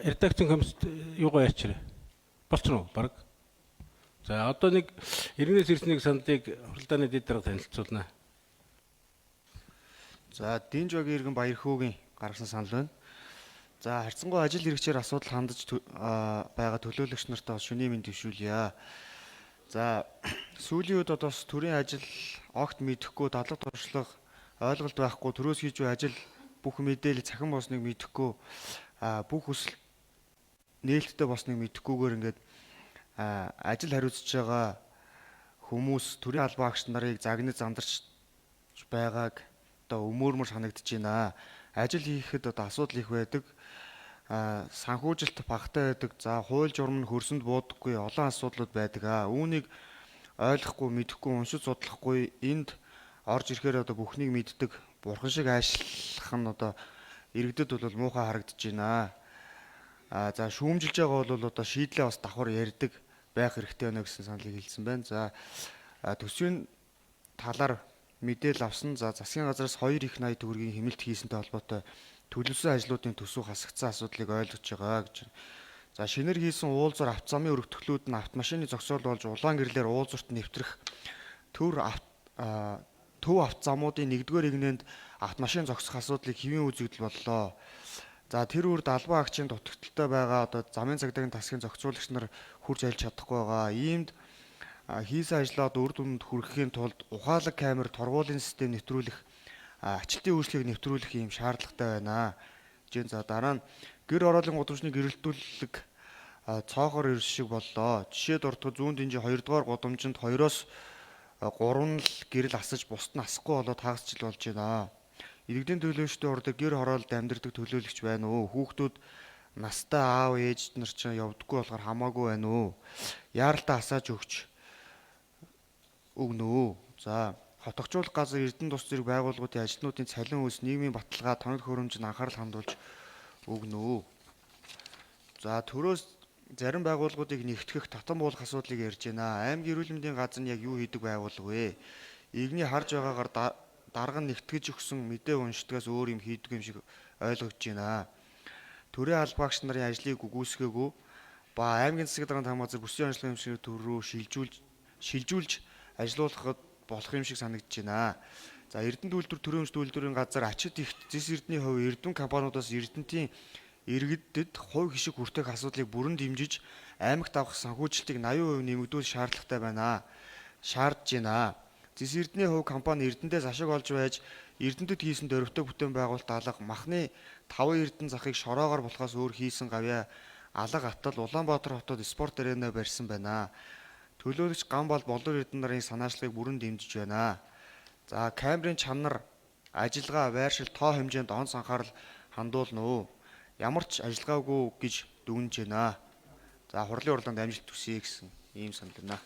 Редакцийн комисс юугаа яачрээ. Болчихно уу баг? За одоо нэг иргэнээс ирсэн нэг саналыг хуралдааны дэд дарга танилцуулна. За Динж багийн иргэн Баярхүүгийн гаргасан санал байна. За харьцангуй ажил хэрэгчээр асуудал хандаж байгаа төлөөлөгч нартай бас шөнийн мэнд дэвшүүлье. За сүүлийн үед одоо бас төрийн ажил огт мэдэхгүй, дадлаг туршлага ойлголт байхгүй, төрөөс хийж буй ажил бүх мэдээлэл цахим болсныг мэдэхгүй, бүх хүсэл нээлттэй болсныг мэдэхгүйгээр ингээд ажил хариуцж байгаа хүмүүс төрийн албан агч нарыг загнаж зандарч байгааг одоо өмөөрмөр санагдаж байна. Ажил хийхэд одоо асуудал их байдаг. Санхүүжилт багатай байдаг. За хууль журам нь хөрсөнд буудаггүй олон асуудлууд байдаг. Үүнийг ойлгохгүй, мэдэхгүй, уншиж судлахгүй энд орж ирэхээр одоо бүхнийг мэддэг бурхан шиг аашлах нь одоо иргэдэд бол муухай харагдаж байна. За шүүмжилж байгаа бол одоо шийдлээ бас давхар ярьдаг байх хэрэгтэй байна гэсэн саналыг хэлсэн байна. За төсвийн талаар мэдээлэл авсан. За засгийн газраас 2 их 80 төгрөгийн хэмнэлт хийсэнтэй холбоотой төлөвлөсөн ажлуудын төсөв хасагдсан асуудлыг ойлгож байгаа гэж. За шинээр хийсэн уулзвар авто замын өргөтгөлүүд нь автомашины зогсоол болж улаан гэрлээр уулзварт нэвтрэх төр төв авто замуудын 1-р эгнээнд автомашин зогсох асуудлыг хэвийн үзэгдэл боллоо. За тэр үрд албан агчийн дутагдaltaй байгаа одоо замын цагдаагийн тасгийн зохицуулагч нар хурж ажиллаж чадахгүй байгаа. Иймд хийсэн ажлаа үр дүнд хүрэхийн тулд ухаалаг камер, торгуулийн систем нэвтрүүлэх, ачлтын үйлчлэгийг нэвтрүүлэх ийм шаардлагатай байна. Жин за дараа нь гэр ороолын гудамжны гэрэлтүүлэг цоохор эрс шиг боллоо. Жишээ дурдхад зүүн дэнжи 2 дугаар гудамжинд 2-оос 3 л гэрэл асаж бусд нь асахгүй болоод хагас жил болж байна. Иргэдийн төлөөлөгчдийн урд гэр хороолд амьдардаг төлөөлөгч байна уу? Хүүхдүүд настай аав ээж нар ч явдаггүй болохоор хамаагүй байна уу? Яаралтай асааж өгч өгнө үү? За хотогчуулах газар Эрдэнэ тус зэрэг байгууллагуудын ажилтнуудын цалин үйлс нийгмийн баталгаа тоног хөрөмжөнд анхаарал хандуулж өгнө үү? За төрөөс зарим байгууллагуудыг нэгтгэх татан буулгах асуудлыг ярьж байна. Аймгийн эрүүл мэндийн газар нь яг юу хийдэг байгууллага вэ? Иргэний харж байгаагаар дарга нь нэгтгэж өгсөн мэдээ уншдгаас өөр юм хийдэг юм шиг ойлгогдож байна. Төрийн албаагч нарын ажлыг үгүйсгээгүй ба аймгийн засаг даргын там газар бүсийн онцлог хэмжээний төр рүү шилжүүлж ажилуулахад болох юм шиг санагдаж байна. За Эрдэнэ үйлдвэр төрийн өмч үйлдвэрийн газар ачид ихт зэс эрдний хувь эрдэм компаниудаас Эрдэнтийн иргэдэд хувь хишиг хүртэх асуудлыг бүрэн дэмжиж аймагт авах санхүүжилтийг 80% нэмэгдүүлэх шаардлагатай байна. Шаардж байна. Зэс эрдний хувь компани Эрдэнтээс ашиг олж байж Эрдэнтэд хийсэн дөрвтэй бүтээн байгуулалт алга махны 5 эрдэн захыг шороогоор болохоос өөр хийсэн гавьяа алга атал Улаанбаатар хотод спорт арена барьсан байна. Төлөөлөгч Гамбал Болор Эрдэнэ нарын санаачлагыг бүрэн дэмжиж байна. За камерын чанар, ажиллагаа, байршил, тоо хэмжээнд онц анхаарал хандуулна уу? Ямар ч ажиллагаагүй гэж дүгнэж байна. За хурлын уралдаанд амжилт хүсье гэсэн ийм санал байна.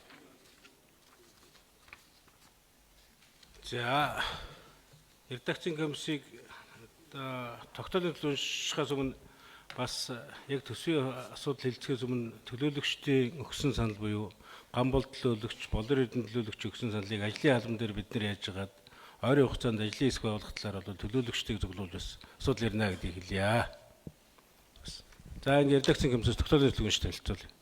За редакцийн комиссийг одоо тогтоолын төлөв уншихаас өмнө бас яг төсвийн асуудал хэлцэхээс өмнө төлөөлөгчдийн өгсөн санал буюу Гамбол төлөөлөгч, Болор Эрдэнэ төлөөлөгч өгсөн саналыг ажлын халамн дээр бид нэр яаж хагаад ойрын хугацаанд ажлын хэсэг байгуулах талаар бол төлөөлөгчдийг зөвлөж бас асуудал ярина гэдгийг хэлье. За ингээд редакцийн комиссаас тогтоолын төлөв уншиж танилцуулъя.